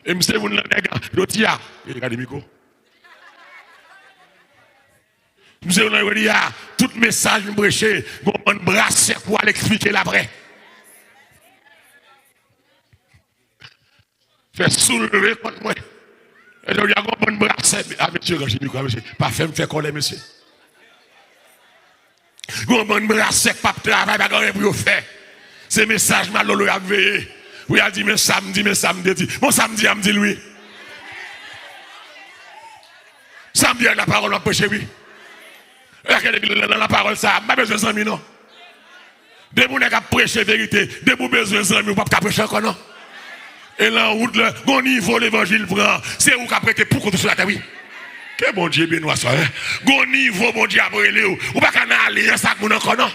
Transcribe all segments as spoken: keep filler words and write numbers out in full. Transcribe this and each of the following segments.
E m se moun lan nèg, jodi a. E, gade mikwo. M se moun lan jodi a. Tout mesaj m preche, gon bann brasè pou al eksplike l apre. Fè soulve kont mwen. E jodi a gon bann brasè. A, mesye, range mikwo a, mesye. Pa fè m fè kòlè, mesye. Gon bann brasè k p ap travay, pa gen anyen pou yo fè. Se mesaj malolo y ap veye. Pou y al di, men sa m di, men sa m te di. Bon, sa m di a, m di l wi. Sa m di a, lapawòl m ap preche wi. E, gade, nan lapawòl sa a, m pa bezwen zanmi non. Depi w nèg ap preche verite, depi w bezwen zanmi, w p ap ka preche ankò non. E lan wout la, gon nivo levanjil pran, se ou k ap rete poukont ou sou latè wi. Ke Bondye beni w aswè. Gon nivo Bondye ap rele w. Ou pa ka nan alyans ak moun ankò non.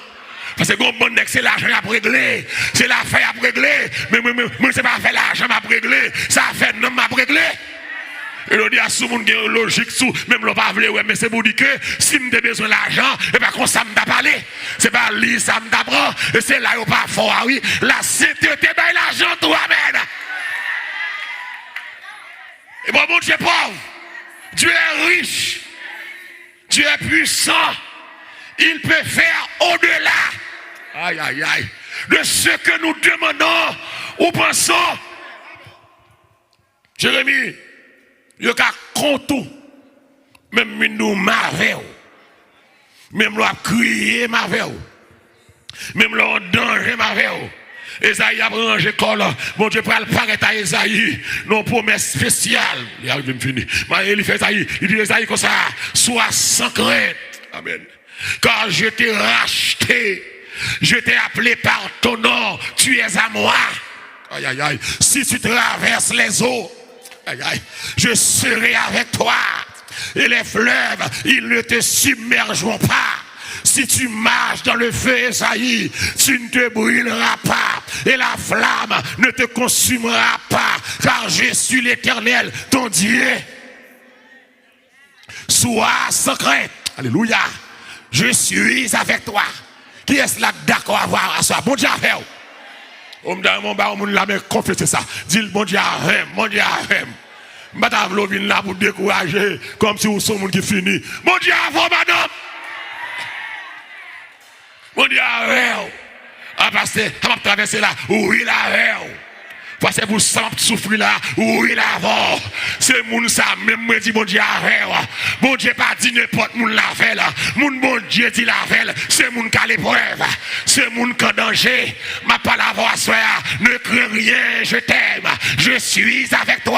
Paske gon bann nèg se lajan y ap regle, se lafè y ap regle. Men mwen, mwen, mwen se pa afè lajan m ap regle, se afè nanm m ap regle. E jodi a, si moun gen yon lojik sou, menm lè w pa vle wè, men se pou di ke si m te bezwen lajan, e pa konsa m ta pale. Se pa li sa m ta pran. E se la yo pa fò a wi. Lasentete bay lajan tou, amèn. E bon, Bondye pòv. Dieu est riche. Dieu est puissant. Il peut faire au-delà, aïe, aïe, aïe, de ce que nous demandons ou pensons. Jeremi, yo ka kont ou. Menm moun di w m avè w. Menm lè w ap kriye m avè w. Menm lè w an danje m avè w. Ezayi ap ranje kò l. Bondye pral parèt a Ezayi nan yon pwomès espesyal. Li arive m fini. Maye li fè Ezayi. Li di Ezayi konsa, sois sans crainte. Amèn. Car je t'ai racheté, je t'ai appelé par ton nom, tu es à moi. Aïe, aïe, aïe. Si tu traverses les eaux, aïe, aïe, je serai avec toi. Et les fleuves, ils ne te submergeront pas. Si tu marches dans le feu, Esaïe, tu ne te brûleras pas. Et la flamme ne te consumera pas. Car je suis l'Éternel, ton Dieu. Sois sans crainte. Alelouya. Je suis avec toi. Kiyès la k dakò avè aswè a? Bondye avè w. O, m ta renmen w ba yon moun lamen, konfese sa. Di l, Bondye avè m, Bondye avè m. M pa ta vle w vin la pou dekouraje, kòmsi w se yon moun ki fini. Bondye avè w, madanm. Bondye avè w. A, pastè, sa m ap travèse la, wi, l avè w. Pastè, pou sa m ap soufri la, wi, l avè w. Se moun sa menm mwen di Bondye avè w. Bondye pa di nenpòt moun l avè l. Moun Bondye di l avè l, se moun k a leprèv, se moun k an danje. M ap pale avè w aswè a. Ne crains rien, je t'aime. Je suis avec toi.